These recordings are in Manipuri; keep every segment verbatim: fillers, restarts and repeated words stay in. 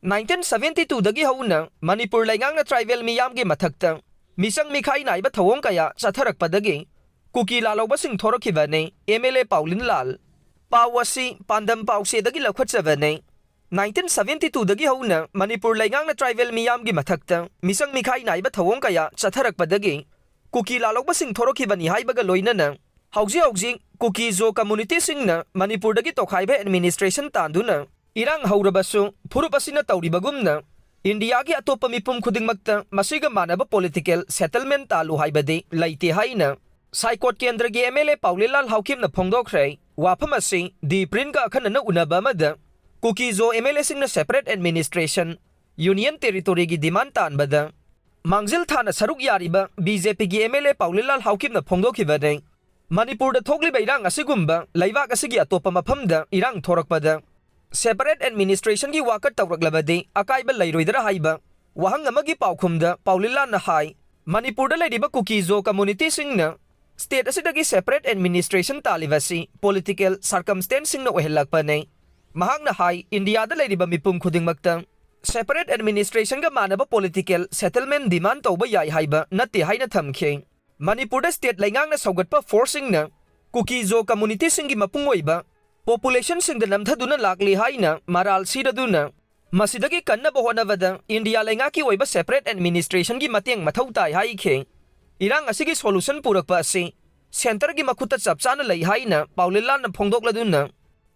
ꯅꯥꯏꯟꯇꯤꯟ ꯁꯚꯦꯟꯇꯤ ꯇꯨꯗꯒꯤ ꯍꯧꯅ ꯃꯅꯤꯄꯨꯔ ꯂꯩꯉꯥꯛꯅ ꯇ꯭ꯔꯥꯏꯕꯦꯜ ꯃꯤꯌꯥꯝꯒꯤ ꯃꯊꯛꯇ ꯃꯤꯆꯪ ꯃꯤꯈꯥꯏ ꯅꯥꯏꯕ ꯊꯧꯑꯣꯡ ꯀꯌꯥ ꯆꯠꯊꯔꯛꯄꯗꯒꯤ ꯀꯨꯀꯤ ꯂꯥꯜꯍꯧꯕꯁꯤꯡ ꯊꯣꯔꯛꯈꯤꯕꯅꯤ꯫ ꯑꯦꯝ ꯑꯦꯜ ꯑꯦ ꯄꯥꯎꯂꯤꯟ ꯂꯥꯜ꯫ ꯄꯥꯎ ꯑꯁꯤ ꯄꯥꯟꯗꯝ ꯄꯥꯎꯆꯦꯗꯒꯤ ꯂꯧꯈꯠꯆꯕꯅꯤ꯫ ꯅꯥꯏꯟꯇꯤꯟ ꯁꯚꯦꯟꯇꯤ ꯇꯨꯗꯒꯤ ꯍꯧꯅ ꯃꯅꯤꯄꯨꯔ ꯂꯩꯉꯥꯛꯅ ꯇ꯭ꯔꯥꯏꯕꯦꯜ ꯃꯤꯌꯥꯝꯒꯤ ꯃꯊꯛꯇ ꯃꯤꯆꯪ ꯃꯤꯈꯥꯏ ꯅꯥꯏꯕ ꯊꯧꯑꯣꯡ ꯀꯌꯥ ꯆꯠꯊꯔꯛꯄꯗꯒꯤ ꯀꯨꯀꯤ ꯂꯥꯜꯍꯧꯕꯁꯤꯡ ꯊꯣꯔꯛꯈꯤꯕꯅꯤ ꯍꯥꯏꯕꯒ ꯂꯣꯏꯅꯅ ꯍꯧꯖꯤꯛ ꯍꯧꯖꯤꯛ ꯀꯨꯀꯤ ꯖꯣ ꯀꯝꯃꯨꯅꯤꯇꯤꯁꯤꯡꯅ ꯃꯅꯤꯄꯨꯔꯗꯒꯤ ꯇꯣꯈꯥꯏꯕ ꯑꯦꯗꯃꯤꯅꯤꯁꯇ꯭ꯔꯦꯁꯟ ꯇꯥꯟꯗꯨꯅ ꯏꯔꯥꯡ ꯍꯧꯔꯕꯁꯨ ꯐꯨꯔꯨꯞ ꯑꯁꯤꯅ ꯇꯧꯔꯤꯕꯒꯨꯝꯅ ꯏꯟꯗꯤꯌꯥꯒꯤ ꯑꯇꯣꯞꯄ ꯃꯤꯄꯨꯝ ꯈꯨꯗꯤꯡꯃꯛꯇ ꯃꯁꯤꯒ ꯃꯥꯟꯅꯕ ꯄꯣꯂꯤꯇꯤꯀꯦꯜ ꯁꯦꯇꯜꯃꯦꯟ ꯇꯥꯜꯂꯨ ꯍꯥꯏꯕꯗꯤ ꯂꯩꯇꯦ ꯍꯥꯏꯅ ꯁꯥꯏꯀꯣꯠ ꯀꯦꯟꯗ꯭ꯔꯒꯤ ꯑꯦꯝ ꯑꯦꯜ ꯑꯦ ꯄꯥꯎꯂꯤꯂꯥꯜ ꯍꯥꯎꯀꯤꯞꯅ ꯐꯣꯡꯗꯣꯛꯈ꯭ꯔꯦ꯫ ꯋꯥꯐꯝ ꯑꯁꯤ ꯗꯤ ꯄ꯭ꯔꯤꯟꯒ ꯑꯈꯟꯅꯅ ꯎꯅꯕ ꯑꯃꯗ ꯀꯨꯀꯤ ꯖꯣ ꯑꯦꯝ ꯑꯦꯜ ꯑꯦꯁꯤꯡꯅ ꯁꯦꯄꯔꯦꯠ ꯑꯦꯗꯃꯤꯅꯤꯁꯇ꯭ꯔꯦꯁꯟ, ꯌꯨꯅꯤꯌꯟ ꯇꯦꯔꯤꯇꯣꯔꯤꯒꯤ ꯗꯤꯃꯥꯟ ꯇꯥꯟꯕꯗ ꯃꯥꯡꯖꯤꯜ ꯊꯥꯅ ꯁꯔꯨꯛ ꯌꯥꯔꯤꯕ ꯕꯤ ꯖꯦ ꯄꯤꯒꯤ ꯑꯦꯝ ꯑꯦꯜ ꯑꯦ ꯄꯥꯎꯂꯤꯂꯥꯜ ꯍꯥꯎꯀꯤꯞꯅ ꯐꯣꯡꯗꯣꯛꯈꯤꯕꯅꯤ꯫ ꯃꯅꯤꯄꯨꯔꯗ ꯊꯣꯛꯂꯤꯕ ꯏꯔꯥꯡ ꯑꯁꯤꯒꯨꯝꯕ ꯂꯩꯕꯥꯛ ꯑꯁꯤꯒꯤ ꯑꯇꯣꯞꯄ ꯃꯐꯝꯗ ꯏꯔꯥꯡ ꯊꯣꯔꯛꯄꯗ ꯁꯦꯄꯔꯦꯠ ꯑꯦꯗꯃꯤꯅꯤꯁꯇ꯭ꯔꯦꯁꯟꯒꯤ ꯋꯥꯀꯠ ꯇꯧꯔꯛꯂꯕꯗꯤ ꯑꯀꯥꯏꯕ ꯂꯩꯔꯣꯏꯗ꯭ꯔꯥ ꯍꯥꯏꯕ ꯋꯥꯍꯪ ꯑꯃꯒꯤ ꯄꯥꯎꯈꯨꯝꯗ ꯄꯥꯎꯂꯤꯂꯥꯟꯅ ꯍꯥꯏ, ꯃꯅꯤꯄꯨꯔꯗ ꯂꯩꯔꯤꯕ ꯀꯨꯀꯤ ꯖꯣ ꯀꯝꯃꯨꯅꯤꯇꯤꯁꯤꯡꯅ ꯁ꯭ꯇꯦꯠ ꯑꯁꯤꯗꯒꯤ ꯁꯦꯄꯔꯦꯠ ꯑꯦꯗꯃꯤꯅꯤꯁꯇ꯭ꯔꯦꯁꯟ ꯇꯥꯜꯂꯤꯕ ꯑꯁꯤ ꯄꯣꯂꯤꯇꯤꯀꯦꯜ ꯁꯔꯀꯝꯁꯇꯦꯟꯁꯁꯤꯡꯅ ꯑꯣꯏꯍꯜꯂꯛꯄꯅꯤ꯫ ꯃꯍꯥꯛꯅ ꯍꯥꯏ, ꯏꯟꯗꯤꯌꯥꯗ ꯂꯩꯔꯤꯕ ꯃꯤꯄꯨꯝ ꯈꯨꯗꯤꯡꯃꯛꯇ ꯁꯦꯄꯔꯦꯠ ꯑꯦꯗꯃꯤꯅꯤꯁꯇ꯭ꯔꯦꯁꯟꯒ ꯃꯥꯟꯅꯕ ꯄꯣꯂꯤꯇꯤꯀꯦꯜ ꯁꯦꯇꯜꯃꯦꯟ ꯗꯤꯃꯥꯟ ꯇꯧꯕ ꯌꯥꯏ ꯍꯥꯏꯕ ꯅꯠꯇꯦ ꯍꯥꯏꯅ ꯊꯝꯈꯤ꯫ ꯃꯅꯤꯄꯨꯔꯗ ꯁ꯭ꯇꯦꯠ ꯂꯩꯉꯥꯛꯅ ꯁꯧꯒꯠꯄ ꯐꯣꯔꯁꯁꯤꯡꯅ ꯀꯨꯀꯤ ꯖꯣ ꯀꯝꯃꯨꯅꯤꯇꯤꯁꯤꯡꯒꯤ ꯃꯄꯨꯡ ꯑꯣꯏꯕ ꯄꯣꯄꯨꯂꯦꯁꯟꯁꯤꯡꯗ ꯅꯝꯊꯗꯨꯅ ꯂꯥꯛꯂꯤ ꯍꯥꯏꯅ ꯃꯔꯥꯜ ꯁꯤꯔꯗꯨꯅ ꯃꯁꯤꯗꯒꯤ ꯀꯟꯅꯕ ꯍꯣꯠꯅꯕꯗ ꯏꯟꯗꯤꯌꯥ ꯂꯩꯉꯥꯛꯀꯤ ꯑꯣꯏꯕ ꯁꯦꯄꯔꯦꯠ ꯑꯦꯗꯃꯤꯅꯤꯁꯇ꯭ꯔꯦꯁꯟꯒꯤ ꯃꯇꯦꯡ ꯃꯊꯧ ꯇꯥꯏ ꯍꯥꯏꯈꯤ꯫ ꯏꯔꯥꯡ ꯑꯁꯤꯒꯤ ꯁꯣꯂꯨꯁꯟ ꯄꯨꯔꯛꯄ ꯑꯁꯤ ꯁꯦꯟꯇꯔꯒꯤ ꯃꯈꯨꯠꯇ ꯆꯞ ꯆꯥꯅ ꯂꯩ ꯍꯥꯏꯅ ꯄꯥꯎꯂꯤꯂꯥꯟꯅ ꯐꯣꯡꯗꯣꯛꯂꯗꯨꯅ,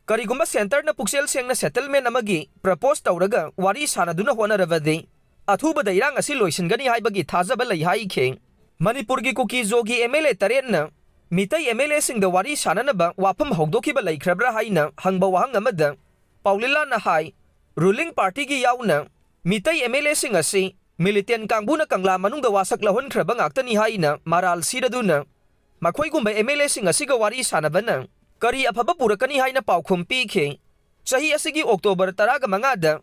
ꯀꯔꯤꯒꯨꯝꯕ ꯁꯦꯟꯇꯔꯅ ꯄꯨꯛꯆꯦꯜ ꯁꯦꯡꯅ ꯁꯦꯇꯜꯃꯦꯟ ꯑꯃꯒꯤ ꯄ꯭ꯔꯄꯣꯁ ꯇꯧꯔꯒ ꯋꯥꯔꯤ ꯁꯥꯅꯗꯨꯅ ꯍꯣꯠꯅꯔꯕꯗꯤ ꯑꯊꯨꯕꯗ ꯏꯔꯥꯡ ꯑꯁꯤ ꯂꯣꯏꯁꯤꯟꯒꯅꯤ ꯍꯥꯏꯕꯒꯤ ꯊꯥꯖꯕ ꯂꯩ ꯍꯥꯏꯈꯤ꯫ ꯃꯅꯤꯄꯨꯔꯒꯤ ꯀꯨꯀꯤ ꯖꯣꯒꯤ ꯑꯦꯝ ꯑꯦꯜ ꯑꯦ ꯇꯔꯦꯠꯅ ꯃꯤꯇꯩ ꯑꯦꯝ ꯑꯦꯜ ꯑꯦꯁꯤꯡꯗ ꯋꯥꯔꯤ ꯁꯥꯅꯅꯕ ꯋꯥꯐꯝ ꯍꯧꯗꯣꯛꯈꯤꯕ ꯂꯩꯈ꯭ꯔꯕ꯭ꯔꯥ ꯍꯥꯏꯅ ꯍꯪꯕ ꯋꯥꯍꯪ ꯑꯃꯗ ꯄꯥꯎꯂꯤꯂꯥꯟꯅ ꯍꯥꯏ, ꯔꯨꯂꯤꯡ ꯄꯥꯔꯇꯤꯒꯤ ꯌꯥꯎꯅ ꯃꯤꯇꯩ ꯑꯦꯝ ꯑꯦꯜ ꯑꯦꯁꯤꯡ ꯑꯁꯤ ꯃꯤꯂꯤꯇꯦꯟ ꯀꯥꯡꯕꯨꯅ ꯀꯪꯂꯥ ꯃꯅꯨꯡꯗ ꯋꯥꯁꯛ ꯂꯧꯍꯟꯈ꯭ꯔꯕ ꯉꯥꯛꯇꯅꯤ ꯍꯥꯏꯅ ꯃꯔꯥꯜ ꯁꯤꯔꯗꯨꯅ ꯃꯈꯣꯏꯒꯨꯝꯕ ꯑꯦꯝ ꯑꯦꯜ ꯑꯦꯁꯤꯡ ꯑꯁꯤꯒ ꯋꯥꯔꯤ ꯁꯥꯅꯕꯅ ꯀꯔꯤ ꯑꯐꯕ ꯄꯨꯔꯛꯀꯅꯤ ꯍꯥꯏꯅ ꯄꯥꯎꯈꯨꯝ ꯄꯤꯈꯤ꯫ ꯆꯍꯤ ꯑꯁꯤꯒꯤ ꯑꯣꯛꯇꯣꯕꯔ ꯇꯔꯥꯒ ꯃꯉꯥꯗ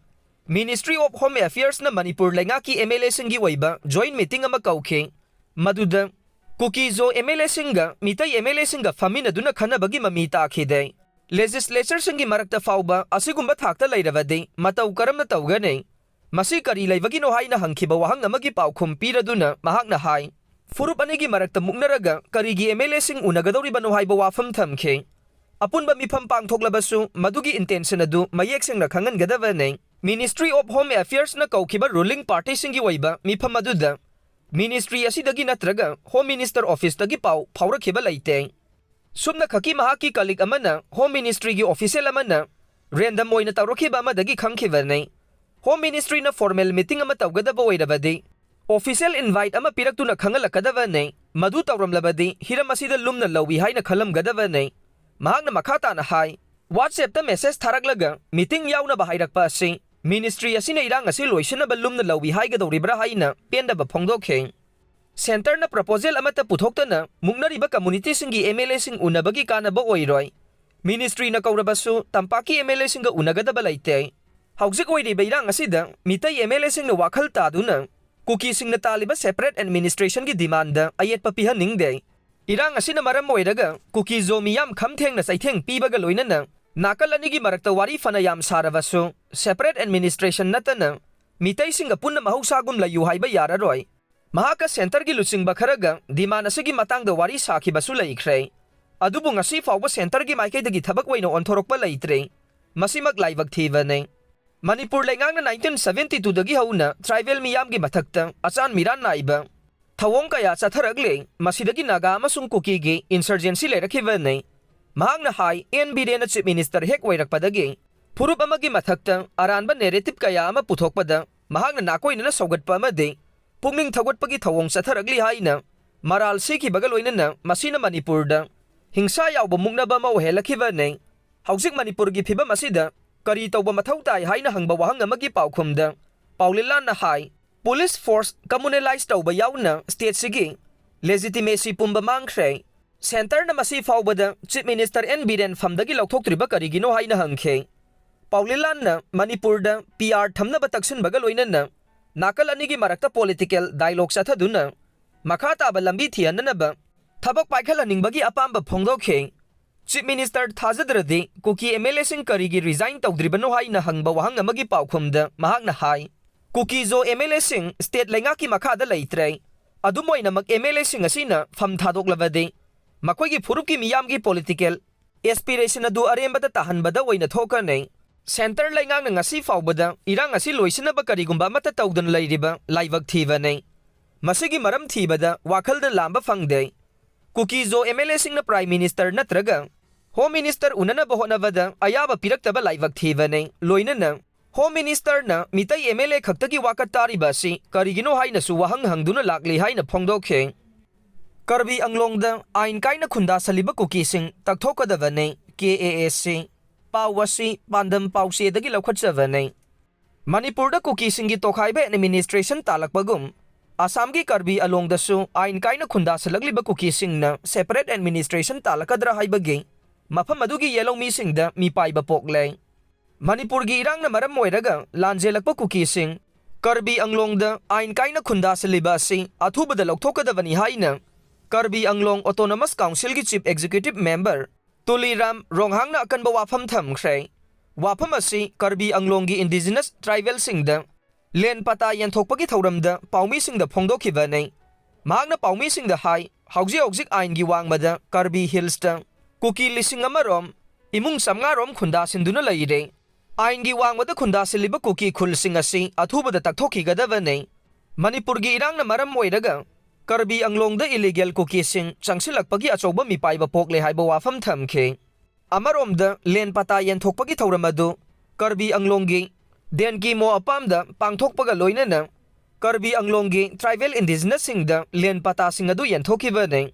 Ministry of Home Affairsꯅ ꯃꯅꯤꯄꯨꯔ ꯂꯩꯉꯥꯛꯀꯤ ꯑꯦꯝ ꯑꯦꯜ ꯑꯦꯁꯤꯡꯒꯤ ꯑꯣꯏꯕ ꯖꯣꯏꯟ ꯃꯤꯇꯤꯡ ꯑꯃ ꯀꯧꯈꯤ꯫ ꯃꯗꯨꯗ ꯀꯨꯀꯤ ꯖꯣ ꯑꯦꯝ ꯑꯦꯜ ꯑꯦꯁꯤꯡꯒ ꯃꯤꯇꯩ ꯑꯦꯝ ꯑꯦꯜ ꯑꯦꯁꯤꯡꯒ ꯐꯝꯃꯤꯟꯅꯗꯨꯅ ꯈꯟꯅꯕꯒꯤ ꯃꯃꯤ ꯇꯥꯈꯤꯗꯦ꯫ ꯂꯦꯖꯤꯁꯂꯦꯆꯔꯁꯤꯡꯒꯤ ꯃꯔꯛꯇ ꯐꯥꯎꯕ ꯑꯁꯤꯒꯨꯝꯕ ꯊꯥꯛꯇ ꯂꯩꯔꯕꯗꯤ ꯃꯇꯧ ꯀꯔꯝꯅ ꯇꯧꯒꯅꯤ? ꯃꯁꯤ ꯀꯔꯤ ꯂꯩꯕꯒꯤꯅꯣ ꯍꯥꯏꯅ ꯍꯪꯈꯤꯕ ꯋꯥꯍꯪ ꯑꯃꯒꯤ ꯄꯥꯎꯈꯨꯝ ꯄꯤꯔꯗꯨꯅ ꯃꯍꯥꯛꯅ ꯍꯥꯏ, ꯐꯨꯔꯨꯞ ꯑꯅꯤꯒꯤ ꯃꯔꯛꯇ ꯃꯨꯛꯅꯔꯒ ꯀꯔꯤꯒꯤ ꯑꯦꯝ ꯑꯦꯜ ꯑꯦꯁꯤꯡ ꯎꯅꯒꯗꯧꯔꯤꯕꯅꯣ ꯍꯥꯏꯕ ꯋꯥꯐꯝ ꯊꯝꯈꯤ꯫ ꯑꯄꯨꯟꯕ ꯃꯤꯐꯝ ꯄꯥꯡꯊꯣꯛꯂꯕꯁꯨ ꯃꯗꯨꯒꯤ ꯏꯟꯇꯦꯟꯁꯟ ꯑꯗꯨ ꯃꯌꯦꯛ ꯁꯦꯡꯅ ꯈꯪꯍꯟꯒꯗꯕꯅꯤ꯫ ꯃꯤꯅꯤꯁꯇ꯭ꯔꯤ ꯑꯣꯐ ꯍꯣꯝ ꯑꯦꯐꯤꯌꯔꯁꯅ ꯀꯧꯈꯤꯕ ꯔꯨꯂꯤꯡ ꯄꯥꯔꯇꯤꯁꯤꯡꯒꯤ ꯑꯣꯏꯕ ꯃꯤꯐꯝ ꯑꯗꯨꯗ ꯃꯤꯅꯤꯁꯇ꯭ꯔꯤ ꯑꯁꯤꯗꯒꯤ ꯅꯠꯇ꯭ꯔꯒ ꯍꯣꯝ ꯃꯤꯅꯤꯁꯇꯔ ꯑꯣꯐꯤꯁꯇꯒꯤ ꯄꯥꯎ ꯐꯥꯎꯔꯛꯈꯤꯕ ꯂꯩꯇꯦ꯫ ꯁꯨꯞꯅꯈꯛꯀꯤ ꯃꯍꯥꯛꯀꯤ ꯀꯂꯤꯛ ꯑꯃꯅ ꯍꯣꯝ ꯃꯤꯅꯤꯁꯇ꯭ꯔꯤꯒꯤ ꯑꯣꯐꯤꯁꯤꯌꯦꯜ ꯑꯃꯅ ꯔꯦꯟꯗꯝ ꯑꯣꯏꯅ ꯇꯧꯔꯛꯈꯤꯕ ꯑꯃꯗꯒꯤ ꯈꯪꯈꯤꯕꯅꯤ꯫ ꯍꯣꯝ ꯃꯤꯅꯤꯁꯇ꯭ꯔꯤꯅ ꯐꯣꯔꯃꯦꯜ ꯃꯤꯇꯤꯡ ꯑꯃ ꯇꯧꯒꯗꯕ ꯑꯣꯏꯔꯕꯗꯤ ꯑꯣꯐꯤꯁꯤꯌꯦꯜ ꯏꯟꯚꯥꯏꯠ ꯑꯃ ꯄꯤꯔꯛꯇꯨꯅ ꯈꯪꯍꯜꯂꯛꯀꯗꯕꯅꯤ꯫ ꯃꯗꯨ ꯇꯧꯔꯝꯂꯕꯗꯤ ꯍꯤꯔꯝ ꯑꯁꯤꯗ ꯂꯨꯝꯅ ꯂꯧꯏ ꯍꯥꯏꯅ ꯈꯜꯂꯝꯒꯗꯕꯅꯤ꯫ ꯃꯍꯥꯛꯅ ꯃꯈꯥ ꯇꯥꯅ ꯍꯥꯏ, WhatsApp-ꯇ ꯃꯦꯁꯦꯖ ꯊꯥꯔꯛꯂꯒ ꯃꯤꯇꯤꯡ ꯌꯥꯎꯅꯕ ꯍꯥꯏꯔꯛꯄ ꯑꯁꯤ ꯃꯤꯅꯤꯁꯇ꯭ꯔꯤ ꯑꯁꯤꯅ ꯏꯔꯥꯡ ꯑꯁꯤ ꯂꯣꯏꯁꯤꯟꯅꯕ ꯂꯨꯝꯅ ꯂꯧꯏ ꯍꯥꯏꯒꯗꯧꯔꯤꯕ꯭ꯔꯥ ꯍꯥꯏꯅ ꯄꯦꯟꯗꯕ ꯐꯣꯡꯗꯣꯛꯈꯤ꯫ ꯁꯦꯟꯇꯔꯅ ꯄ꯭ꯔꯄꯣꯖꯦꯜ ꯑꯃꯠꯇ ꯄꯨꯊꯣꯛꯇꯅ ꯃꯨꯛꯅꯔꯤꯕ ꯀꯝꯃꯨꯅꯤꯇꯤꯁꯤꯡꯒꯤ ꯑꯦꯝ ꯑꯦꯜ ꯑꯦꯁꯤꯡ ꯎꯅꯕꯒꯤ ꯀꯥꯟꯅꯕ ꯑꯣꯏꯔꯣꯏ꯫ ꯃꯤꯅꯤꯁꯇ꯭ꯔꯤꯅ ꯀꯧꯔꯕꯁꯨ ꯇꯝꯄꯥꯛꯀꯤ ꯑꯦꯝ ꯑꯦꯜ ꯑꯦꯁꯤꯡꯒ ꯎꯅꯒꯗꯕ ꯂꯩꯇꯦ꯫ ꯍꯧꯖꯤꯛ ꯑꯣꯏꯔꯤꯕ ꯏꯔꯥꯡ ꯑꯁꯤꯗ ꯃꯤꯇꯩ ꯑꯦꯝ ꯑꯦꯜ ꯑꯦꯁꯤꯡꯅ ꯋꯥꯈꯜ ꯇꯥꯗꯨꯅ ꯀꯨꯀꯤꯁꯤꯡꯅ ꯇꯥꯜꯂꯤꯕ ꯁꯦꯄꯔꯦꯠ ꯑꯦꯗꯃꯤꯅꯤꯁꯇ꯭ꯔꯦꯁꯟꯒꯤ ꯗꯤꯃꯥꯟꯗ ꯑꯌꯦꯠꯄ ꯄꯤꯍꯟꯅꯤꯡꯗꯦ꯫ ꯏꯔꯥꯡ ꯑꯁꯤꯅ ꯃꯔꯝ ꯑꯣꯏꯔꯒ ꯀꯨꯀꯤ-ꯖꯣ ꯃꯤꯌꯥꯝ ꯈꯝ ꯊꯦꯡꯅ ꯆꯩꯊꯦꯡ ꯄꯤꯕꯒ ꯂꯣꯏꯅꯅ ꯅꯥꯀꯜ ꯑꯅꯤꯒꯤ ꯃꯔꯛꯇ ꯋꯥꯔꯤ ꯐꯅ ꯌꯥꯝ ꯁꯥꯔꯕꯁꯨ ꯁꯦꯄꯔꯦꯠ ꯑꯦꯗꯃꯤꯅꯤꯁꯇ꯭ꯔꯦꯁꯟ ꯅꯠꯇꯅ ꯃꯤꯇꯩꯁꯤꯡꯒ ꯄꯨꯟꯅ ꯃꯍꯧꯁꯥꯒꯨꯝ ꯂꯩꯌꯨ ꯍꯥꯏꯕ ꯌꯥꯔꯔꯣꯏ꯫ ꯃꯍꯥꯛꯀ ꯁꯦꯟꯇꯔꯒꯤ ꯂꯨꯆꯤꯡꯕ ꯈꯔꯒ ꯗꯤꯃꯥꯟ ꯑꯁꯤꯒꯤ ꯃꯇꯥꯡꯗ ꯋꯥꯔꯤ ꯁꯥꯈꯤꯕꯁꯨ ꯂꯩꯈ꯭ꯔꯦ꯫ ꯑꯗꯨꯕꯨ ꯉꯁꯤ ꯐꯥꯎꯕ ꯁꯦꯟꯇꯔꯒꯤ ꯃꯥꯏꯀꯩꯗꯒꯤ ꯊꯕꯛ ꯑꯣꯏꯅ ꯑꯣꯟꯊꯣꯔꯛꯄ ꯂꯩꯇ꯭ꯔꯦ꯫ ꯃꯁꯤꯃꯛ ꯂꯥꯏꯕꯛ ꯊꯤꯕꯅꯤ꯫ ꯃꯅꯤꯄꯨꯔ ꯂꯩꯉꯥꯛꯅ ꯅꯥꯏꯟꯇꯤꯟ ꯁꯚꯦꯟꯇꯤ ꯇꯨꯗꯒꯤ ꯍꯧꯅ ꯇ꯭ꯔꯥꯏꯕꯦꯜ ꯃꯤꯌꯥꯝꯒꯤ ꯃꯊꯛꯇ ꯑꯆꯥꯟ ꯃꯤꯔꯥꯟ ꯅꯥꯏꯕ ꯊꯧꯑꯣꯡ ꯀꯌꯥ ꯆꯠꯊꯔꯛꯂꯦ꯫ ꯃꯁꯤꯗꯒꯤ ꯅꯥꯒꯥ ꯑꯃꯁꯨꯡ ꯀꯨꯀꯤꯒꯤ ꯏꯟꯁꯔꯖꯦꯟꯁꯤ ꯂꯩꯔꯛꯈꯤꯕꯅꯤ꯫ ꯃꯍꯥꯛꯅ ꯍꯥꯏ, ꯑꯦꯟ ꯕꯤꯔꯦꯟꯅ ꯆꯤꯐ ꯃꯤꯅꯤꯁꯇꯔ ꯍꯦꯛ ꯑꯣꯏꯔꯛꯄꯗꯒꯤ ꯐꯨꯔꯨꯞ ꯑꯃꯒꯤ ꯃꯊꯛꯇ ꯑꯔꯥꯟꯕ ꯅꯦꯔꯦꯇꯤꯚ ꯀꯌꯥ ꯑꯃ ꯄꯨꯊꯣꯛꯄꯗ ꯃꯍꯥꯛꯅ ꯅꯥꯀꯣꯏꯅꯅ ꯁꯧꯒꯠꯄ ꯑꯃꯗꯤ ꯄꯨꯛꯅꯤꯡ ꯊꯧꯒꯠꯄꯒꯤ ꯊꯧꯑꯣꯡ ꯆꯠꯊꯔꯛꯂꯤ ꯍꯥꯏꯅ ꯃꯔꯥꯜ ꯁꯤꯈꯤꯕꯒ ꯂꯣꯏꯅꯅ ꯃꯁꯤꯅ ꯃꯅꯤꯄꯨꯔꯗ ꯍꯤꯡꯁꯥ ꯌꯥꯎꯕ ꯃꯨꯛꯅꯕ ꯑꯃ ꯑꯣꯏꯍꯜꯂꯛꯈꯤꯕꯅꯤ꯫ ꯍꯧꯖꯤꯛ ꯃꯅꯤꯄꯨꯔꯒꯤ ꯐꯤꯚꯝ ꯑꯁꯤꯗ ꯀꯔꯤ ꯇꯧꯕ ꯃꯊꯧ ꯇꯥꯏ ꯍꯥꯏꯅ ꯍꯪꯕ ꯋꯥꯍꯪ ꯑꯃꯒꯤ ꯄꯥꯎꯈꯨꯝꯗ ꯄꯥꯎꯂꯤꯂꯥꯟꯅ ꯍꯥꯏ, ꯄꯨꯂꯤꯁ ꯐꯣꯔꯁ ꯀꯝꯃꯨꯅꯦꯂꯥꯏꯖ ꯇꯧꯕ ꯌꯥꯎꯅ ꯁ꯭ꯇꯦꯠꯁꯤꯒꯤ ꯂꯦꯖꯤꯇꯤꯃꯦꯁꯤ ꯄꯨꯝꯕ ꯃꯥꯡꯈ꯭ꯔꯦ꯫ ꯁꯦꯟꯇꯔꯅ ꯃꯁꯤ ꯐꯥꯎꯕꯗ ꯆꯤꯐ ꯃꯤꯅꯤꯁꯇꯔ ꯑꯦꯟ ꯕꯤꯔꯦꯟ ꯐꯝꯗꯒꯤ ꯂꯧꯊꯣꯛꯇ꯭ꯔꯤꯕ ꯀꯔꯤꯒꯤꯅꯣ ꯍꯥꯏꯅ ꯍꯪꯈꯤ꯫ ꯄꯥꯎꯂꯤꯂꯥꯟꯅ ꯃꯅꯤꯄꯨꯔꯗ ꯄꯤ ꯑꯥꯔ ꯊꯝꯅꯕ ꯇꯛꯁꯤꯟꯕꯒ ꯂꯣꯏꯅꯅ ꯅꯥꯀꯜ ꯑꯅꯤꯒꯤ ꯃꯔꯛꯇ ꯄꯣꯂꯤꯇꯤꯀꯦꯜ ꯗꯥꯏꯂꯣꯒ ꯆꯠꯊꯗꯨꯅ ꯃꯈꯥ ꯇꯥꯕ ꯂꯝꯕꯤ ꯊꯤꯍꯟꯅꯅꯕ ꯊꯕꯛ ꯄꯥꯏꯈꯠꯍꯟꯅꯤꯡꯕꯒꯤ ꯑꯄꯥꯝꯕ ꯐꯣꯡꯗꯣꯛꯈꯤ꯫ Chief Minister ꯊꯥꯖꯗ꯭ꯔꯗꯤ Kuki M L A ꯁꯤꯡ ꯀꯔꯤꯒꯤ resign ꯇꯧꯗ꯭ꯔꯤꯕꯅꯣ ꯍꯥꯏꯅ ꯍꯪꯕ ꯋꯥꯍꯪ ꯑꯃꯒꯤ ꯄꯥꯎꯈꯨꯝꯗ ꯃꯍꯥꯛꯅ ꯍꯥꯏ, ꯀꯨꯀꯤ-ꯖꯣ M L A ꯁꯤꯡ state ꯂꯩꯉꯥꯛꯀꯤ ꯃꯈꯥꯗ ꯂꯩꯇ꯭ꯔꯦ꯫ ꯑꯗꯨꯝ ꯑꯣꯏꯅꯃꯛ M L A ꯁꯤꯡ ꯑꯁꯤꯅ ꯐꯝ ꯊꯥꯗꯣꯛꯂꯕꯗꯤ ꯃꯈꯣꯏꯒꯤ ꯐꯨꯔꯨꯞꯀꯤ ꯃꯤꯌꯥꯝꯒꯤ political aspiration ꯑꯗꯨ ꯑꯔꯦꯝꯕꯗ ꯇꯥꯍꯟꯕꯗ ꯑꯣꯏꯅ ꯊꯣꯛꯀꯅꯤ꯫ Centre ꯂꯩꯉꯥꯛꯅ ꯉꯁꯤ ꯐꯥꯎꯕꯗ ꯏꯔꯥꯡ ꯑꯁꯤ ꯂꯣꯏꯁꯤꯟꯅꯕ ꯀꯔꯤꯒꯨꯝꯕ ꯑꯃꯠꯇ ꯇꯧꯗꯅ ꯂꯩꯔꯤꯕ ꯂꯥꯏꯕꯛ ꯊꯤꯕꯅꯤ꯫ ꯃꯁꯤꯒꯤ ꯃꯔꯝ ꯊꯤꯕꯗ ꯋꯥꯈꯜꯗ ꯂꯥꯝꯕ ꯐꯪꯗꯦ꯫ ꯀꯨꯀꯤ-ꯖꯣ M L A ꯁꯤꯡꯅ Prime Minister ꯅꯠꯇ꯭ꯔꯒ Home Minister ꯎꯅꯅꯕ ꯍꯣꯠꯅꯕꯗ ꯑꯌꯥꯕ ꯄꯤꯔꯛꯇꯕ ꯂꯥꯏꯕꯛ ꯊꯤꯕꯅꯤ꯫ ꯂꯣꯏꯅꯅ Home Minister ꯅ ꯃꯤꯇꯩ M L A ꯈꯛꯇꯒꯤ ꯋꯥꯀꯠ ꯇꯥꯔꯤꯕ ꯑꯁꯤ ꯀꯔꯤꯒꯤꯅꯣ ꯍꯥꯏꯅꯁꯨ ꯋꯥꯍꯪ ꯍꯪꯗꯨꯅ ꯂꯥꯛꯂꯤ ꯍꯥꯏꯅ ꯐꯣꯡꯗꯣꯛꯈꯤ꯫ ꯀꯔꯕꯤ ꯑꯪꯂꯣꯡꯗ ꯑꯥꯏꯟ ꯀꯥꯏꯅ ꯈꯨꯟꯗꯥꯁꯜꯂꯤꯕ ꯀꯨꯀꯤꯁꯤꯡ ꯇꯛꯊꯣꯛꯀꯗꯕꯅꯤ, K A A C꯫ ꯄꯥꯎ ꯑꯁꯤ ꯄꯥꯟꯗꯝ ꯄꯥꯎꯆꯦꯗꯒꯤ ꯂꯧꯈꯠꯆꯕꯅꯤ꯫ ꯃꯅꯤꯄꯨꯔꯗ ꯀꯨꯀꯤꯁꯤꯡꯒꯤ ꯇꯣꯈꯥꯏꯕ administration ꯇꯥꯂꯛꯄꯒꯨꯝ, ꯑꯁꯥꯝꯒꯤ ꯀꯔꯕꯤ ꯑꯪꯂꯣꯡꯗꯁꯨ ꯑꯥꯏꯟ ꯀꯥꯏꯅ ꯈꯨꯟꯗꯥꯁꯜꯂꯛꯂꯤꯕ ꯀꯨꯀꯤꯁꯤꯡꯅ separate administration ꯇꯥꯂꯛꯀꯗ꯭ꯔꯥ ꯍꯥꯏꯕꯒꯤ ꯃꯐꯝ ꯑꯗꯨꯒꯤ ꯌꯦꯜꯍꯧꯃꯤꯁꯤꯡꯗ ꯃꯤꯄꯥꯏꯕ ꯄꯣꯛꯂꯦ꯫ ꯃꯅꯤꯄꯨꯔꯒꯤ ꯏꯔꯥꯡꯅ ꯃꯔꯝ ꯑꯣꯏꯔꯒ ꯂꯥꯟꯖꯦꯜꯂꯛꯄ ꯀꯨꯀꯤꯁꯤꯡ ꯀꯔꯕꯤ ꯑꯪꯂꯣꯡꯗ ꯑꯥꯏꯟ ꯀꯥꯏꯅ ꯈꯨꯟꯗꯥꯁꯤꯜꯂꯤꯕ ꯑꯁꯤ ꯑꯊꯨꯕꯗ ꯂꯧꯊꯣꯛꯀꯗꯕꯅꯤ ꯍꯥꯏꯅ ꯀꯔꯕꯤ ꯑꯪꯂꯣꯡ Autonomous Council ꯒꯤ Chief Executive Member ꯇꯨꯂꯤꯔꯥꯝ ꯔꯣꯡꯍꯥꯡꯅ ꯑꯀꯟꯕ ꯋꯥꯐꯝ ꯊꯝꯈ꯭ꯔꯦ꯫ ꯋꯥꯐꯝ ꯑꯁꯤ ꯀꯔꯕꯤ ꯑꯪꯂꯣꯡꯒꯤ indigenous tribal ꯁꯤꯡꯗ land ꯄꯇꯥ ꯌꯦꯟꯊꯣꯛꯄꯒꯤ ꯊꯧꯔꯝꯗ ꯄꯥꯎꯃꯤꯁꯤꯡꯗ ꯐꯣꯡꯗꯣꯛꯈꯤꯕꯅꯤ꯫ ꯃꯍꯥꯛꯅ ꯄꯥꯎꯃꯤꯁꯤꯡꯗ ꯍꯥꯏ, ꯍꯧꯖꯤꯛ ꯍꯧꯖꯤꯛ ꯑꯥꯏꯟꯒꯤ ꯋꯥꯡꯃꯗ ꯀꯔꯕꯤ Hills ꯇ ꯀꯨꯀꯤ ꯂꯤꯁꯤꯡ ꯑꯃ ꯔꯣꯝ, ꯏꯃꯨꯡ ꯆꯥꯝꯃꯉꯥ ꯔꯣꯝ ꯈꯨꯟꯗꯥꯁꯤꯟꯗꯨꯅ ꯂꯩꯔꯦ꯫ ꯑꯥꯏꯟꯒꯤ ꯋꯥꯡꯃꯗ ꯈꯨꯟꯗꯥꯁꯤꯜꯂꯤꯕ ꯀꯨꯀꯤ ꯈꯨꯜꯁꯤꯡ ꯑꯁꯤ ꯑꯊꯨꯕꯗ ꯇꯛꯊꯣꯛꯈꯤꯒꯗꯕꯅꯤ꯫ ꯃꯅꯤꯄꯨꯔꯒꯤ ꯏꯔꯥꯡꯅ ꯃꯔꯝ ꯑꯣꯏꯔꯒ ꯀꯔꯕꯤ ꯑꯪꯂꯣꯡꯗ illegal ꯀꯨꯀꯤꯁꯤꯡ ꯆꯪꯁꯤꯜꯂꯛꯄꯒꯤ ꯑꯆꯧꯕ ꯃꯤꯄꯥꯏꯕ ꯄꯣꯛꯂꯦ ꯍꯥꯏꯕ ꯋꯥꯐꯝ ꯊꯝꯈꯤ꯫ ꯑꯃꯔꯣꯝꯗ land ꯄꯇꯥ ꯌꯦꯟꯊꯣꯛꯄꯒꯤ ꯊꯧꯔꯝ ꯑꯗꯨ ꯀꯔꯕꯤ ꯑꯪꯂꯣꯡꯒꯤ ꯗꯦꯟꯀꯤꯃꯣ ꯑꯄꯥꯝꯗ ꯄꯥꯡꯊꯣꯛꯄꯒ ꯂꯣꯏꯅꯅ ꯀꯔꯕꯤ ꯑꯪꯂꯣꯡꯒꯤ tribal indigenous ꯁꯤꯡꯗ land ꯄꯇꯥꯁꯤꯡ ꯑꯗꯨ ꯌꯦꯟꯊꯣꯛꯈꯤꯕꯅꯤ꯫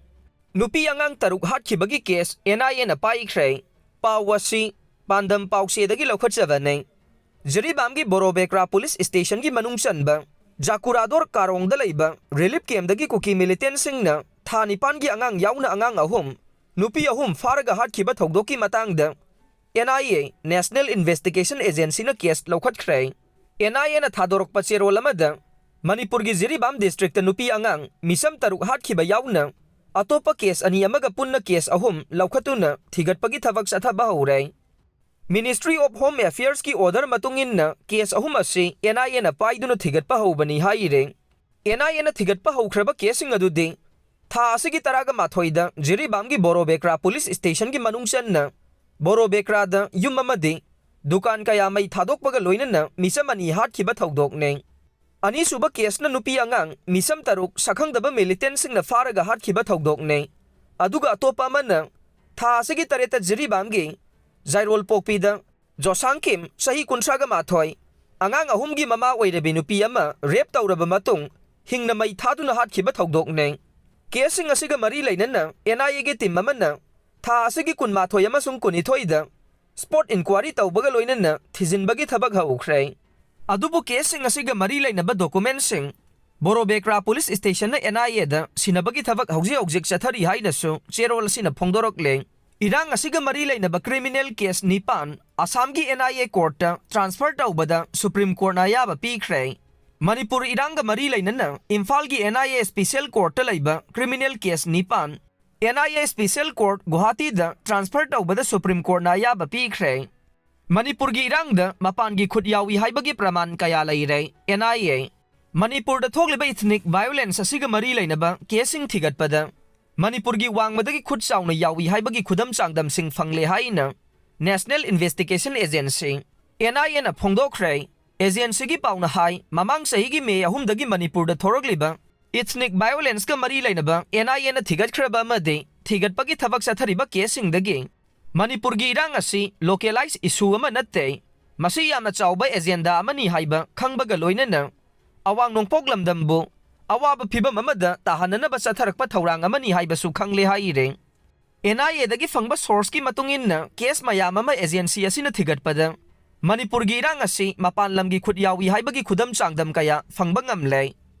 ꯅꯨꯄꯤ ꯑꯉꯥꯡ ꯇꯔꯨꯛ ꯍꯥꯠꯈꯤꯕꯒꯤ case N I A ꯅ ꯄꯥꯏꯈ꯭ꯔꯦ꯫ ꯄꯥꯎ ꯑꯁꯤ ꯄꯥꯟꯗꯝ ꯄꯥꯎꯆꯦꯗꯒꯤ ꯂꯧꯈꯠꯆꯕꯅꯤ꯫ ꯖꯤꯔꯤꯕꯥꯝꯒꯤ ꯕꯣꯔꯣꯕꯦꯀ꯭ꯔꯥ police station ꯒꯤ ꯃꯅꯨꯡ ꯆꯟꯕ ꯖꯥꯀꯨꯔꯥꯗꯣꯔ ꯀꯥꯔꯣꯡꯗ ꯂꯩꯕ relief camp ꯗꯒꯤ ꯀꯨꯀꯤ militant ꯁꯤꯡꯅ ꯊꯥ ꯅꯤꯄꯥꯟꯒꯤ ꯑꯉꯥꯡ ꯌꯥꯎꯅ ꯑꯉꯥꯡ ꯑꯍꯨꯝ, ꯅꯨꯄꯤ ꯑꯍꯨꯝ ꯐꯥꯔꯒ ꯍꯥꯠꯈꯤꯕ ꯊꯧꯗꯣꯛꯀꯤ ꯃꯇꯥꯡꯗ N I A, National Investigation Agency ꯅ case ꯂꯧꯈꯠꯈ꯭ꯔꯦ꯫ N I A ꯅ ꯊꯥꯗꯣꯔꯛꯄ ꯆꯦꯔꯣꯜ ꯑꯃꯗ ꯃꯅꯤꯄꯨꯔꯒꯤ ꯖꯤꯔꯤꯕꯥꯝ district ꯇ ꯅꯨꯄꯤ ꯑꯉꯥꯡ ꯃꯤꯆꯝ ꯇꯔꯨꯛ ꯍꯥꯠꯈꯤꯕ ꯌꯥꯎꯅ ꯑꯇꯣꯞꯄ ꯀꯦꯁ ꯑꯅꯤ ꯑꯃꯒ ꯄꯨꯟꯅ ꯀꯦꯁ ꯑꯍꯨꯝ ꯂꯧꯈꯠꯇꯨꯅ ꯊꯤꯒꯠꯄꯒꯤ ꯊꯕꯛ ꯆꯠꯊꯕ ꯍꯧꯔꯦ꯫ Ministry of Home Affairsꯀꯤ order ꯃꯇꯨꯡ ꯏꯟꯅ ꯀꯦꯁ ꯑꯍꯨꯝ ꯑꯁꯤ NIAꯅ ꯄꯥꯏꯗꯨꯅ ꯊꯤꯒꯠꯄ ꯍꯧꯕꯅꯤ ꯍꯥꯏꯔꯦ꯫ NIAꯅ ꯊꯤꯒꯠꯄ ꯍꯧꯈ꯭ꯔꯕ ꯀꯦꯁꯁꯤꯡ ꯑꯗꯨꯗꯤ ꯊꯥ ꯑꯁꯤꯒꯤ ꯇꯔꯥꯒ ꯃꯥꯊꯣꯏꯗ ꯖꯤꯔꯤꯕꯥꯝꯒꯤ ꯕꯣꯔꯣꯕꯦꯀ꯭ꯔꯥ ꯄꯨꯂꯤꯁ ꯁ꯭ꯇꯦꯁꯟꯒꯤ ꯃꯅꯨꯡ ꯆꯟꯅ ꯕꯣꯔꯣꯕꯦꯀ꯭ꯔꯥꯗ ꯌꯨꯝ ꯑꯃꯗꯤ ꯗꯨꯀꯥꯟ ꯀꯌꯥ ꯃꯩ ꯊꯥꯗꯣꯛꯄꯒ ꯂꯣꯏꯅꯅ ꯃꯤꯆꯝ ꯑꯅꯤ ꯍꯥꯠꯈꯤꯕ ꯊꯧꯗꯣꯛꯅꯤ꯫ ꯑꯅꯤꯁꯨꯕ ꯀꯦꯁꯅ ꯅꯨꯄꯤ ꯑꯉꯥꯡ ꯃꯤꯆꯝ ꯇꯔꯨꯛ ꯁꯛꯈꯪꯗꯕ ꯃꯤꯂꯤꯇꯦꯟꯁꯤꯡꯅ ꯐꯥꯔꯒ ꯍꯥꯠꯈꯤꯕ ꯊꯧꯗꯣꯛꯅꯤ꯫ ꯑꯗꯨꯒ ꯑꯇꯣꯞꯄ ꯑꯃꯅ ꯊꯥ ꯑꯁꯤꯒꯤ ꯇꯔꯦꯠꯇ ꯖꯤꯔꯤꯕꯥꯝꯒꯤ ꯖꯥꯏꯔꯣꯜ ꯄꯣꯛꯄꯤꯗ ꯖꯣꯁꯥꯡ ꯀꯤꯝ, ꯆꯍꯤ ꯀꯨꯟꯊ꯭ꯔꯥꯒ ꯃꯥꯊꯣꯏ, ꯑꯉꯥꯡ ꯑꯍꯨꯝꯒꯤ ꯃꯃꯥ ꯑꯣꯏꯔꯕꯤ ꯅꯨꯄꯤ ꯑꯃ ꯔꯦꯞ ꯇꯧꯔꯕ ꯃꯇꯨꯡ ꯍꯤꯡꯅ ꯃꯩ ꯊꯥꯗꯨꯅ ꯍꯥꯠꯈꯤꯕ ꯊꯧꯗꯣꯛꯅꯤ꯫ ꯀꯦꯁꯁꯤꯡ ꯑꯁꯤꯒ ꯃꯔꯤ ꯂꯩꯅꯅ NIAꯒꯤ ꯇꯤꯝ ꯑꯃꯅ ꯊꯥ ꯑꯁꯤꯒꯤ ꯀꯨꯟꯃꯥꯊꯣꯏ ꯑꯃꯁꯨꯡ ꯀꯨꯟꯅꯤꯊꯣꯏꯗ ꯁ꯭ꯄꯣꯠ ꯏꯟꯀ꯭ꯋꯥꯔꯤ ꯇꯧꯕꯒ ꯂꯣꯏꯅꯅ ꯊꯤꯖꯤꯟꯕꯒꯤ ꯊꯕꯛ ꯍꯧꯈ꯭ꯔꯦ꯫ ꯑꯗꯨꯕꯨ ꯀꯦꯁꯁꯤꯡ ꯑꯁꯤꯒ ꯃꯔꯤ ꯂꯩꯅꯕ ꯗꯣꯀꯨꯃꯦꯟꯁꯤꯡ ꯕꯣꯔꯣꯕꯦꯀ꯭ꯔꯥ ꯄꯨꯂꯤꯁ ꯁ꯭ꯇꯦꯁꯟꯅ NIAꯗ ꯁꯤꯟꯅꯕꯒꯤ ꯊꯕꯛ ꯍꯧꯖꯤꯛ ꯍꯧꯖꯤꯛ ꯆꯠꯊꯔꯤ ꯍꯥꯏꯅꯁꯨ ꯆꯦꯔꯣꯜ ꯑꯁꯤꯅ ꯐꯣꯡꯗꯣꯔꯛꯂꯦ꯫ ꯏꯔꯥꯡ ꯑꯁꯤꯒ ꯃꯔꯤ ꯂꯩꯅꯕ ꯀ꯭ꯔꯤꯃꯤꯅꯦꯜ ꯀꯦꯁ ꯅꯤꯄꯥꯟ ꯑꯁꯥꯝꯒꯤ NIA ꯀꯣꯔꯠꯇ ꯇ꯭ꯔꯥꯟꯁꯐꯔ ꯇꯧꯕꯗ ꯁꯨꯄ꯭ꯔꯤꯝ ꯀꯣꯔꯠꯅ ꯑꯌꯥꯕ ꯄꯤꯈ꯭ꯔꯦ꯫ ꯃꯅꯤꯄꯨꯔ ꯏꯔꯥꯡꯒ ꯃꯔꯤ ꯂꯩꯅꯅ ꯏꯝꯐꯥꯜꯒꯤ NIA ꯁ꯭ꯄꯤꯁꯦꯜ ꯀꯣꯔꯠꯇ ꯂꯩꯕ ꯀ꯭ꯔꯤꯃꯤꯅꯦꯜ ꯀꯦꯁ ꯅꯤꯄꯥꯟ NIA ꯁ꯭ꯄꯤꯁꯦꯜ ꯀꯣꯔꯠ ꯒꯨꯋꯥꯍꯥꯇꯤꯗ ꯇ꯭ꯔꯥꯟꯁꯐꯔ ꯇꯧꯕꯗ ꯁꯨꯄ꯭ꯔꯤꯝ ꯀꯣꯔꯠꯅ ꯑꯌꯥꯕ ꯄꯤꯈ꯭ꯔꯦ꯫ ꯃꯅꯤꯄꯨꯔꯒꯤ ꯏꯔꯥꯡꯗ ꯃꯄꯥꯟꯒꯤ ꯈꯨꯠ ꯌꯥꯎꯏ ꯍꯥꯏꯕꯒꯤ ꯄ꯭ꯔꯃꯥꯟ ꯀꯌꯥ ꯂꯩꯔꯦ꯫ NIA ꯃꯅꯤꯄꯨꯔꯗ ꯊꯣꯛꯂꯤꯕ ꯏꯊꯅꯤꯛ ꯚꯥꯏꯑꯣꯂꯦꯟꯁ ꯑꯁꯤꯒ ꯃꯔꯤ ꯂꯩꯅꯕ ꯀꯦꯁꯁꯤꯡ ꯊꯤꯒꯠꯄꯗ ꯃꯅꯤꯄꯨꯔꯒꯤ ꯋꯥꯡꯃꯗꯒꯤ ꯈꯨꯠ ꯆꯥꯎꯅ ꯌꯥꯎꯏ ꯍꯥꯏꯕꯒꯤ ꯈꯨꯗꯝ ꯆꯥꯡꯗꯝꯁꯤꯡ ꯐꯪꯂꯦ ꯍꯥꯏꯅ National Investigation Agency, NIAꯅ ꯐꯣꯡꯗꯣꯛꯈ꯭ꯔꯦ꯫ ꯑꯦꯖꯦꯟꯁꯤꯒꯤ ꯄꯥꯎꯅ ꯍꯥꯏ, ꯃꯃꯥꯡ ꯆꯍꯤꯒꯤ ꯃꯦ ꯑꯍꯨꯝꯗꯒꯤ ꯃꯅꯤꯄꯨꯔꯗ ꯊꯣꯔꯛꯂꯤꯕ ꯏꯊꯅꯤꯛ ꯚꯥꯏꯑꯣꯂꯦꯟꯁꯀ ꯃꯔꯤ ꯂꯩꯅꯕ NIAꯅ ꯊꯤꯒꯠꯈ꯭ꯔꯕ ꯑꯃꯗꯤ ꯊꯤꯒꯠꯄꯒꯤ ꯊꯕꯛ ꯆꯠꯊꯔꯤꯕ ꯀꯦꯁꯁꯤꯡꯗꯒꯤ ꯃꯅꯤꯄꯨꯔꯒꯤ ꯏꯔꯥꯡ ꯑꯁꯤ ꯂꯣꯀꯦꯂꯥꯏꯖ ꯏꯁꯨ ꯑꯃ ꯅꯠꯇꯦ, ꯃꯁꯤ ꯌꯥꯝꯅ ꯆꯥꯎꯕ ꯑꯦꯖꯦꯟꯗꯥ ꯑꯃꯅꯤ ꯍꯥꯏꯕ ꯈꯪꯕꯒ ꯂꯣꯏꯅꯅ ꯑꯋꯥꯡ ꯅꯣꯡꯄꯣꯛ ꯂꯝꯗꯝꯕꯨ ꯑꯋꯥꯕ ꯐꯤꯚꯝ ꯑꯃꯗ ꯇꯥꯍꯟꯅꯅꯕ ꯆꯠꯊꯔꯛꯄ ꯊꯧꯔꯥꯡ ꯑꯃꯅꯤ ꯍꯥꯏꯕꯁꯨ ꯈꯪꯂꯦ ꯍꯥꯏꯔꯦ꯫ NIAꯗꯒꯤ ꯐꯪꯕ ꯁꯣꯔꯁꯀꯤ ꯃꯇꯨꯡ ꯏꯟꯅ ꯀꯦꯁ ꯃꯌꯥꯝ ꯑꯃ ꯑꯦꯖꯦꯟꯁꯤ ꯑꯁꯤꯅ ꯊꯤꯒꯠꯄꯗ ꯃꯅꯤꯄꯨꯔꯒꯤ ꯏꯔꯥꯡ ꯑꯁꯤ ꯃꯄꯥꯟ ꯂꯝꯒꯤ ꯈꯨꯠ ꯌꯥꯎꯏ ꯍꯥꯏꯕꯒꯤ ꯈꯨꯗꯝ ꯆꯥꯡꯗꯝ ꯀꯌꯥ ꯐꯪꯕ ꯉꯝꯂꯦ꯫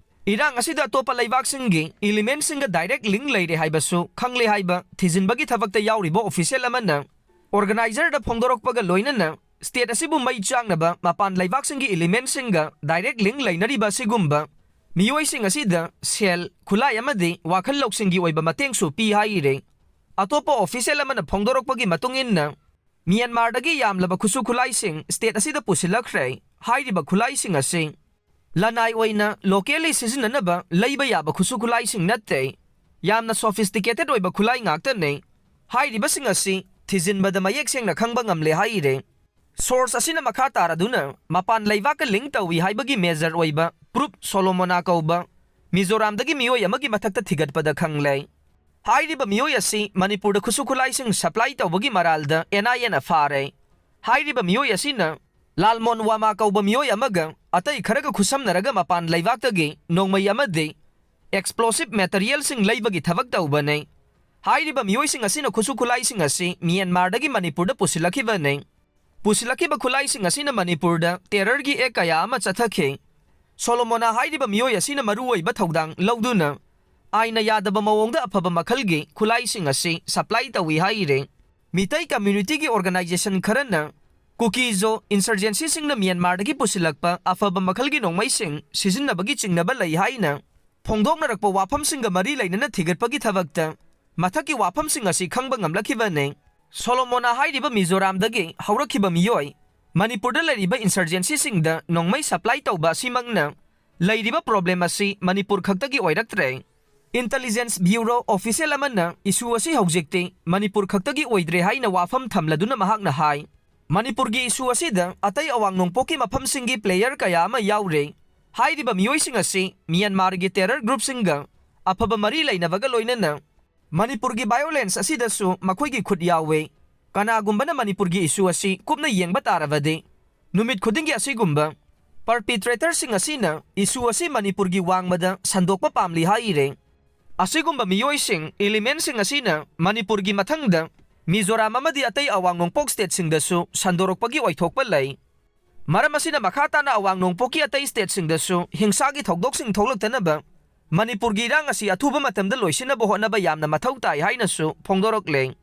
ꯏꯔꯥꯡ ꯑꯁꯤꯗ ꯑꯇꯣꯞꯄ ꯂꯩꯕꯥꯛꯁꯤꯡꯒꯤ ꯏꯂꯤꯃꯦꯟꯁꯤꯡꯒ ꯗꯥꯏꯔꯦꯛ ꯂꯤꯡ ꯂꯩꯔꯦ ꯍꯥꯏꯕꯁꯨ ꯈꯪꯂꯦ ꯍꯥꯏꯕ ꯊꯤꯖꯤꯟꯕꯒꯤ ꯊꯕꯛꯇ ꯌꯥꯎꯔꯤꯕ ꯑꯣꯐꯤꯁꯤꯌꯦꯜ ꯑꯃꯅ ꯑꯣꯔꯒꯅꯥꯏꯖꯔꯗ ꯐꯣꯡꯗꯣꯔꯛꯄꯒ ꯂꯣꯏꯅꯅ ꯁ꯭ꯇꯦꯠ ꯑꯁꯤꯕꯨ ꯃꯩ ꯆꯥꯛꯅꯕ ꯃꯄꯥꯟ ꯂꯩꯕꯥꯛꯁꯤꯡꯒꯤ ꯏꯂꯤꯃꯦꯟꯁꯤꯡꯒ ꯗꯥꯏꯔꯦꯛ ꯂꯤꯡ ꯂꯩꯅꯔꯤꯕ ꯑꯁꯤꯒꯨꯝꯕ ꯃꯤꯑꯣꯏꯁꯤꯡ ꯑꯁꯤꯗ ꯁꯦꯜ, ꯈꯨꯠꯂꯥꯏ ꯑꯃꯗꯤ ꯋꯥꯈꯜ ꯂꯧꯁꯤꯡꯒꯤ ꯑꯣꯏꯕ ꯃꯇꯦꯡꯁꯨ ꯄꯤ ꯍꯥꯏꯔꯤ꯫ ꯑꯇꯣꯞꯄ ꯑꯣꯐꯤꯁꯤꯌꯦꯜ ꯑꯃꯅ ꯐꯣꯡꯗꯣꯔꯛꯄꯒꯤ ꯃꯇꯨꯡ ꯏꯟꯅ, ꯃ꯭ꯌꯥꯟꯃꯥꯔꯗꯒꯤ ꯌꯥꯝꯂꯕ ꯈꯨꯠꯁꯨ ꯈꯨꯠꯂꯥꯏꯁꯤꯡ ꯁ꯭ꯇꯦꯠ ꯑꯁꯤꯗ ꯄꯨꯁꯤꯜꯂꯛꯈ꯭ꯔꯦ꯫ ꯍꯥꯏꯔꯤꯕ ꯈꯨꯠꯂꯥꯏꯁꯤꯡ ꯑꯁꯤ ꯂꯅꯥꯏ ꯑꯣꯏꯅ ꯂꯣꯀꯦꯜꯂꯤ ꯁꯤꯖꯤꯟꯅꯅꯕ ꯂꯩꯕ ꯌꯥꯕ ꯈꯨꯠꯁꯨ ꯈꯨꯠꯂꯥꯏꯁꯤꯡ ꯅꯠꯇꯦ꯫ ꯌꯥꯝꯅ ꯁꯣꯐꯤꯁꯇꯤꯀꯦꯇꯦꯠ ꯑꯣꯏꯕ ꯈꯨꯠꯂꯥꯏ ꯉꯥꯛꯇꯅꯤ꯫ ꯍꯥꯏꯔꯤꯕꯁꯤꯡ ꯑꯁꯤ ꯊꯤꯖꯤꯟꯕꯗ ꯃꯌꯦꯛ ꯁꯦꯡꯅ ꯈꯪꯕ ꯉꯝꯂꯦ ꯍꯥꯏꯔꯦ꯫ ꯁꯣꯔꯁ ꯑꯁꯤꯅ ꯃꯈꯥ ꯇꯥꯔꯗꯨꯅ ꯃꯄꯥꯟ ꯂꯩꯕꯥꯛꯀ ꯂꯤꯡ ꯇꯧꯏ ꯍꯥꯏꯕꯒꯤ ꯃꯦꯖꯔ ꯑꯣꯏꯕ ꯄ꯭ꯔꯨꯞ ꯁꯣꯂꯣꯃꯣꯅꯥ ꯀꯧꯕ ꯃꯤꯖꯣꯔꯥꯝꯗꯒꯤ ꯃꯤꯑꯣꯏ ꯑꯃꯒꯤ ꯃꯊꯛꯇ ꯊꯤꯒꯠꯄꯗ ꯈꯪꯂꯦ꯫ ꯍꯥꯏꯔꯤꯕ ꯃꯤꯑꯣꯏ ꯑꯁꯤ ꯃꯅꯤꯄꯨꯔꯗ ꯈꯨꯠꯁꯨ ꯈꯨꯠꯂꯥꯏꯁꯤꯡ ꯁꯄ꯭ꯂꯥꯏ ꯇꯧꯕꯒꯤ ꯃꯔꯥꯜꯗ ꯑꯦꯟ ꯑꯥꯏ ꯑꯦꯅ ꯐꯥꯔꯦ꯫ ꯍꯥꯏꯔꯤꯕ ꯃꯤꯑꯣꯏ ꯑꯁꯤꯅ ꯂꯥꯜꯃꯣꯟ ꯋꯥꯃꯥ ꯀꯧꯕ ꯃꯤꯑꯣꯏ ꯑꯃꯒ ꯑꯇꯩ ꯈꯔꯒ ꯈꯨꯠꯁꯝꯅꯔꯒ ꯃꯄꯥꯟ ꯂꯩꯕꯥꯛꯇꯒꯤ ꯅꯣꯡꯃꯩ ꯑꯃꯗꯤ ꯑꯦꯛꯁꯄ꯭ꯂꯣꯁꯤꯞ ꯃꯦꯇꯔꯤꯌꯦꯜꯁꯤꯡ ꯂꯩꯕꯒꯤ ꯊꯕꯛ ꯇꯧꯕꯅꯤ꯫ ꯍꯥꯏꯔꯤꯕ ꯃꯤꯑꯣꯏꯁꯤꯡ ꯑꯁꯤꯅ ꯈꯨꯠꯁꯨ ꯈꯨꯠꯂꯥꯏꯁꯤꯡ ꯑꯁꯤ ꯃ꯭ꯌꯥꯟꯃꯥꯔꯗꯒꯤ ꯃꯅꯤꯄꯨꯔꯗ ꯄꯨꯁꯤꯜꯂꯛꯈꯤꯕꯅꯤ꯫ ꯄꯨꯁꯤꯜꯂꯛꯈꯤꯕ ꯈꯨꯠꯂꯥꯏꯁꯤꯡ ꯑꯁꯤꯅ ꯃꯅꯤꯄꯨꯔꯗ ꯇꯦꯔꯔꯒꯤ ꯑꯦꯛ ꯀꯌꯥ ꯑꯃ ꯆꯠꯊꯈꯤ꯫ ꯁꯣꯂꯣꯃꯣꯅꯥ ꯍꯥꯏꯔꯤꯕ ꯃꯤꯑꯣꯏ ꯑꯁꯤꯅ ꯃꯔꯨꯑꯣꯏꯕ ꯊꯧꯗꯥꯡ ꯂꯧꯗꯨꯅ ꯑꯥꯏꯟꯅ ꯌꯥꯗꯕ ꯃꯑꯣꯡꯗ ꯑꯐꯕ ꯃꯈꯜꯒꯤ ꯈꯨꯠꯂꯥꯏꯁꯤꯡ ꯑꯁꯤ ꯁꯄ꯭ꯂꯥꯏ ꯇꯧꯏ ꯍꯥꯏꯔꯦ꯫ ꯃꯤꯇꯩ ꯀꯝꯃ꯭ꯌꯨꯅꯤꯇꯤꯒꯤ ꯑꯣꯔꯒꯅꯥꯏꯖꯦꯁꯟ ꯈꯔꯅ ꯀꯨꯀꯤꯖꯣ ꯏꯟꯁꯔꯖꯦꯟꯁꯤꯁꯤꯡꯅ ꯃ꯭ꯌꯥꯟꯃꯥꯔꯗꯒꯤ ꯄꯨꯁꯤꯜꯂꯛꯄ ꯑꯐꯕ ꯃꯈꯜꯒꯤ ꯅꯣꯡꯃꯩꯁꯤꯡ ꯁꯤꯖꯤꯟꯅꯕꯒꯤ ꯆꯤꯡꯅꯕ ꯂꯩ ꯍꯥꯏꯅ ꯐꯣꯡꯗꯣꯛꯅꯔꯛꯄ ꯋꯥꯐꯝꯁꯤꯡꯒ ꯃꯔꯤ ꯂꯩꯅꯅ ꯊꯤꯒꯠꯄꯒꯤ ꯊꯕꯛꯇ ꯃꯊꯛꯀꯤ ꯋꯥꯐꯝꯁꯤꯡ ꯑꯁꯤ ꯈꯪꯕ ꯉꯝꯂꯛꯈꯤꯕꯅꯤ꯫ ꯁꯣꯂꯣꯃꯣꯅꯥ ꯍꯥꯏꯔꯤꯕ ꯃꯤꯖꯣꯔꯥꯝꯗꯒꯤ ꯍꯧꯔꯛꯈꯤꯕ ꯃꯤꯑꯣꯏ ꯃꯅꯤꯄꯨꯔꯗ ꯂꯩꯔꯤꯕ ꯏꯟꯁꯔꯖꯦꯟꯁꯤꯁꯤꯡꯗ ꯅꯣꯡꯃꯩ ꯁꯄ꯭ꯂꯥꯏ ꯇꯧꯕ ꯑꯁꯤꯃꯛꯅ ꯂꯩꯔꯤꯕ ꯄ꯭ꯔꯣꯕ꯭ꯂꯦꯝ ꯑꯁꯤ ꯃꯅꯤꯄꯨꯔ ꯈꯛꯇꯒꯤ ꯑꯣꯏꯔꯛꯇ꯭ꯔꯦ꯫ ꯏꯟꯇꯦꯂꯤꯖꯦꯟꯁ ꯕ꯭ꯌꯨꯔꯣ ꯑꯣꯐꯤꯁꯤꯌꯦꯜ ꯑꯃꯅ ꯏꯁꯨ ꯑꯁꯤ ꯍꯧꯖꯤꯛꯇꯤ ꯃꯅꯤꯄꯨꯔ ꯈꯛꯇꯒꯤ ꯑꯣꯏꯗ꯭ꯔꯦ ꯍꯥꯏꯅ ꯋꯥꯐꯝ ꯊꯝꯂꯗꯨꯅ ꯃꯍꯥꯛꯅ ꯍꯥꯏ, ꯃꯅꯤꯄꯨꯔꯒꯤ ꯏꯁꯨ ꯑꯁꯤꯗ ꯑꯇꯩ ꯑꯋꯥꯡ ꯅꯣꯡꯄꯣꯛꯀꯤ ꯃꯐꯝꯁꯤꯡꯒꯤ ꯄ꯭ꯂꯦꯌꯔ ꯀꯌꯥ ꯑꯃ ꯌꯥꯎꯔꯦ꯫ ꯍꯥꯏꯔꯤꯕ ꯃꯤꯑꯣꯏꯁꯤꯡ ꯑꯁꯤ ꯃ꯭ꯌꯥꯟꯃꯥꯔꯒꯤ ꯇꯦꯔꯔ ꯒ꯭ꯔꯨꯞꯁꯤꯡꯒ ꯑꯐꯕ ꯃꯔꯤ ꯂꯩꯅꯕꯒ ꯂꯣꯏꯅꯅ ꯃꯅꯤꯄꯨꯔꯒꯤ ꯚꯥꯏꯑꯣꯂꯦꯟꯁ ꯑꯁꯤꯗꯁꯨ ꯃꯈꯣꯏꯒꯤ ꯈꯨꯠ ꯌꯥꯎꯋꯦ꯫ ꯀꯅꯥꯒꯨꯝꯕꯅ ꯃꯅꯤꯄꯨꯔꯒꯤ ꯏꯁꯨ ꯑꯁꯤ ꯀꯨꯞꯅ ꯌꯦꯡꯕ ꯇꯥꯔꯕꯗꯤ, ꯅꯨꯃꯤꯠ ꯈꯨꯗꯤꯡꯒꯤ ꯑꯁꯤꯒꯨꯝꯕ ꯄꯔꯄꯤꯇ꯭ꯔꯦꯇꯔꯁꯤꯡ ꯑꯁꯤꯅ ꯏꯁꯨ ꯑꯁꯤ ꯃꯅꯤꯄꯨꯔꯒꯤ ꯋꯥꯡꯃꯗ ꯁꯟꯗꯣꯛꯄ ꯄꯥꯝꯂꯤ ꯍꯥꯏꯔꯦ꯫ ꯑꯁꯤꯒꯨꯝꯕ ꯃꯤꯑꯣꯏꯁꯤꯡ, ꯏꯂꯤꯃꯦꯟꯁꯤꯡ ꯑꯁꯤꯅ ꯃꯅꯤꯄꯨꯔꯒꯤ ꯃꯊꯪꯗ ꯃꯤꯖꯣꯔꯥꯝ ꯑꯃꯗꯤ ꯑꯇꯩ ꯑꯋꯥꯡ ꯅꯣꯡꯄꯣꯛ ꯁ꯭ꯇꯦꯠꯁꯤꯡꯗꯁꯨ ꯁꯟꯗꯣꯔꯛꯄꯒꯤ ꯑꯣꯏꯊꯣꯛꯄ ꯂꯩ꯫ ꯃꯔꯝ ꯑꯁꯤꯅ ꯃꯈꯥ ꯇꯥꯅ ꯑꯋꯥꯡ ꯅꯣꯡꯄꯣꯛꯀꯤ ꯑꯇꯩ ꯁ꯭ꯇꯦꯠꯁꯤꯡꯗꯁꯨ ꯍꯤꯡꯁꯥꯒꯤ ꯊꯧꯗꯣꯛꯁꯤꯡ ꯊꯣꯛꯂꯛꯇꯅꯕ ꯃꯅꯤꯄꯨꯔꯒꯤ ꯏꯔꯥꯡ ꯑꯁꯤ ꯑꯊꯨꯕ ꯃꯇꯝꯗ ꯂꯣꯏꯁꯤꯟꯅꯕ ꯍꯣꯠꯅꯕ ꯌꯥꯝꯅ ꯃꯊꯧ ꯇꯥꯏ ꯍꯥꯏꯅꯁꯨ ꯐꯣꯡꯗꯣꯔꯛꯂꯦ꯫